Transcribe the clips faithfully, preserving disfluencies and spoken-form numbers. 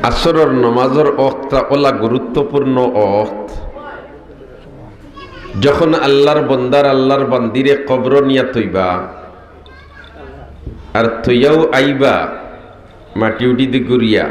আসরর নমাজর অক্তটা অলা গুরুত্বপূর্ণ অক্ত। যখন আল্লার বন্দার, আল্লার বান্দিরে কবরো নিয়া থইবা, আর থইয়াউ আইবা মাটি উঠি দি ঘুরিয়া,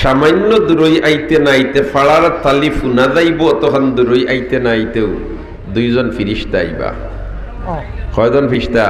সামান্য দূরই আইতে না আইতে, ফাড়ার তালি ফুনা যাইবো, অতখান দূরই আইতে না আইতেউ দুইজন ফিরিস্তা আইবা। কয়জন ফিরিস্তা?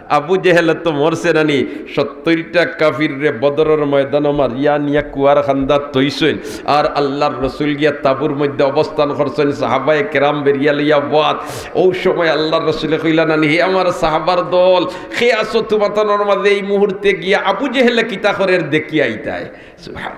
আবু জেহেল তো মরছে নানি, সত্তইরটা কাফিররে বদরর ময়দানো মারিয়া নিয়া কুয়ার খান্দাত থইছইন। আর আল্লাহর রসুল গিয়া তাবুর মধ্যে অবস্থান করছইন, সাহাবায়ে কেরাম বেরিয়া লইয়া বওয়াত। অউ সময় আল্লাহর রসুলে কইলা নানি, "হে আমার সাহাবার দল, কে আছো তুমাতানর মাঝে এই মুহূর্তে গিয়া আবু জেহেলে কিতা করের দেখিয়া আইতায়।" সুবহান।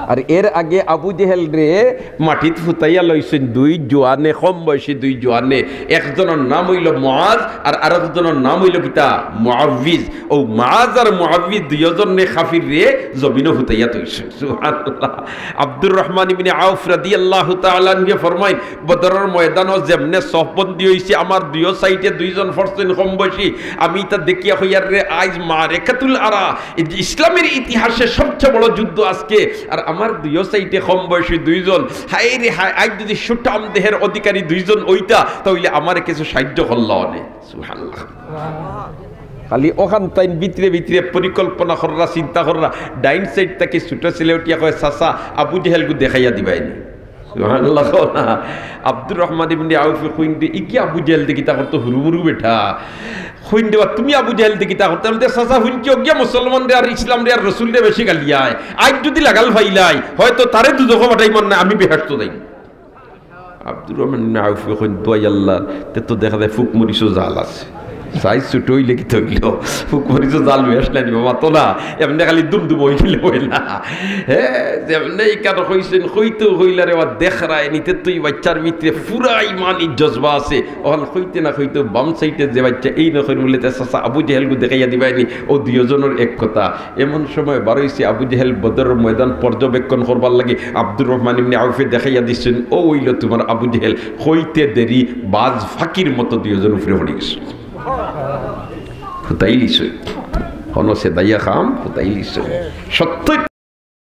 আর এর আগে আবু জেহেলরে মাটিত ফুতাইয়া লইছইন দুই জোয়ানে, কম বয়সী দুই জোয়ানে। একজনর নাম অইলো মুআজ আর আরেকজনর নাম অইলো কিতা? মুআউবিজ। অউ মুআজ আর মুআউবিজ দুইওজনে কাফিররে জমিনো ফুতাইয়া থইছইন। সুবহানাল্লাহ। আব্দুর রহমান ইবনে আউফ রাদিয়াল্লাহু তাআলা আনহু ফরমাইন, বদরর ময়দানো যেমনে সফবন্দি অইছে, আমার দুইও সাইডে দুইজন পড়ছইন কম বয়সী। আমি ইতা দেখিয়া কইয়ার রে, আইজ মারেকাতুল আরা, এই যে ইসলামের ইতিহাসে সবচেয়ে বড় যুদ্ধ আজকে। আর আমার দুইও সাইডে কম বয়সী দুইজন, হায় রে হায়, আইজ যদি সুঠাম দেহের অধিকারী দুইজন অইতা, তাইলে আমারে কিছু সাহায্য করলা অনে। সুবহানাল্লাহ। খালি অখান তাইন ভিতরে ভিতরে পরিকল্পনা কররা, চিন্তা কররা, ডাইন সাইড থাকি ছোট ছেলে উঠিয়া কয়, "চাচা, আবু জেহেলগু দেখাইয়া দিবায়নি।" সুবহানাল্লাহ কও না। আব্দুর রহমান ইবনে আউফে কইন দে, "ই কি আবু জেহেল দে কিতা করতো, হুরুমুরু বেটা?" কইন দে, "বা তুমি আবু জেহেল দে কিতা করতো?" বলতে, "চাচা, হুনছি অগিয়া মুসলমানরে আর ইসলামরে আর রসুলরে বেশি গালিয়ায়। আইজ যদি লাগাল পাইলাই, হয়তো তারে দুজখো পাঠাইমু না, আমি বেহেশতো যাইমু।" আব্দুর রহমান ইবনে আউফে কইন, "দোয়াই আল্লাহর, তে তো দেখা যায় ফুকমরিচও জাল আছে।" সাইজ ছোট অইলে কিতা অইলো? ফুকমরিচও জাল বেশ নাই বাবা, তো না, এমনে খালি দুমদুম অই গেলে অয় না। হে, যেমনে ইখান কইছইন, কইতেউ কইলা রে, ওয়া দেখরায়নি, তে তো ই বাইচ্চার ভিতরে পুরা ইমানি জজবা আছে। অখান কইতে না কইতেউ বাম সাইডে যে বাইচ্চা, এই নখর বলে, "তে চাচা, আবু জেহেলগু দেখাইয়া দিবায়নি।" অউ দুইওজনর এক কথা। এমন সময় বারইছে আবু জেহেল বদরর ময়দান পর্যবেক্ষণ করবার লাগি। আব্দুর রহমান ইবনে আউফে দেখাইয়া দিছইন, "অউ অইলো তুমার আবু জেহেল।" কইতে দেরি, বাজ ফাকির মতো দুইওজন উপরে পড়ি গেছে। ফুতাইলিছইন। হনো সে দাইয়া খাম, ফুতাইলিছইন। সত্য